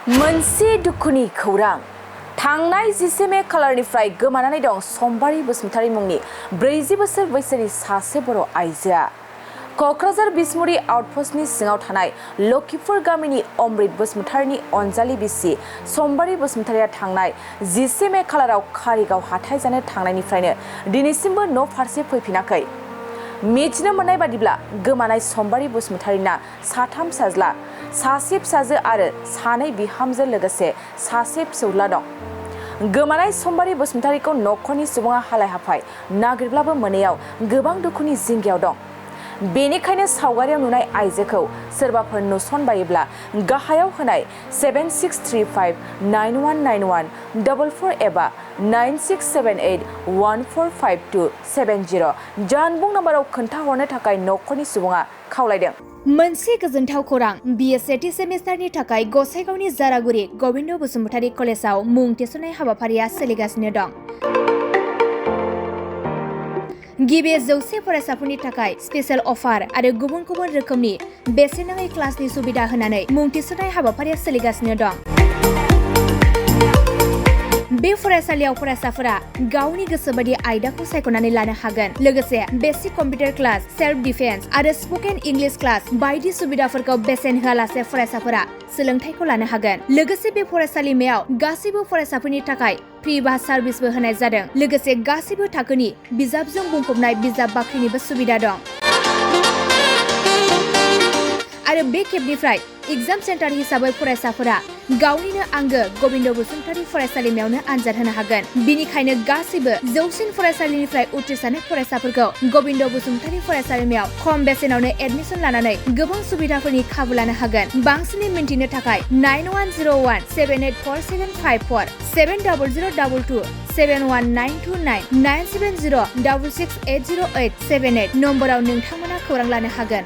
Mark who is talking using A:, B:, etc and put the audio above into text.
A: मोनसे दुखुनि खौरां थांनाय 11 मे खालारनिफ्राय गोमानानै दं सम्बारी बसुमतारी मुंनि 40 बोसोर बैसोनि सासे बर' आइजोआ क'क्राझार बिसमुरि आउटप'स्टनि सिङाव थानाय लखिपुर गामिनि अमृत बसुमतारीनि अनजालि बिसि सम्बारी बसुमतारीया थांनाय 11 मे खालाराव कारिगाव हाथाय जानो थांनायनिफ्रायनो दिनैसिमबो न' फारसे फैफिनाखै। मिथिनो मोननाय बादिब्ला गोमानाय सम्बारी बसुमतारीना साथाम फिसाज्ला, सासे फिसाजो आरो सानै बिहामजो लोगोसे सासे फिसौला दं। गोमानाय सम्बारी बसुमतारीखौ नखरनि सुबुङा हालाय हाफाय नागिरब्लाबो मोनैयाव गोबां दुखुनि जिंगायाव दं। बेनिखायनो सावगारियाव नुनाय आइजोखौ सोरबाफोर नुसनबायोब्ला गाहायाव होनाय 7635919144 एबा 9678145270 जानबुं नाम्बाराव खोन्थाहरनो थाखाय नखरनि सुबुङा खावलायदों।
B: मोनसे गोजोनथाव खौरां BA सेमेस्टारनि थाखाय गसाइगावनि जारागुरि गबिन्द बसुमतारी कलेजाव मुं थिसननाय हाबाफारिया सोलिगासिनो दं। गिबि 100 फरायसाफोरनि थाखाय स्पेशल अफार आरो गुबुन गुबुन रोखोमनि बेसेन नाङै क्लासनि सुबिदा होनानै मुं थिसननाय हाबाफारिया सोलिगासिनो दं। बे फरायसालियाव फरायसाफोरा गावनि गोसोबायदि आयदाखौ सायख'नानै लानो हागोन। लोगोसे basic computer class, self defence आरो स्पकेन इंलिश क्लास बायदि सुबिदाफोरखौ बेसेन होआलासे फरायसाफोरा सोलोंथायखौ लानो हागोन। लोगोसे बे फरायसालिमायाव गासैबो फरायसाफोरनि थाखाय फ्रि बास सार्भिसबो होनाय जादों। लोगोसे गासैबो थाखोनि बिजाबजों बुंफबनाय बिजाब बाख्रिनिबो सुबिदा दं। आरो बे खेबनिफ्राय एग्जाम सेन्टार हिसाबै फरायसाफोरा गावनिनो आंगो गबिन्द बसुमतारी फरायसालिमायावनो आनजाद होनो हागोन। बिनिखायनो गासैबो जौसिन फरायसालिनिफ्राय उथ्रिसारनाय फरायसाफोरखौ गबिन्द बसुमतारी फरायसालिमायाव खम बेसेनावनो एडमिसन लानानै गोबां सुबिदाफोरनि खाबु लानो हागोन। बांसिनै मिन्थिनो थाखाय 9101784754 70022 71929 97066808878 नम्बराव नोंथांमोना खौरां लानो हागोन।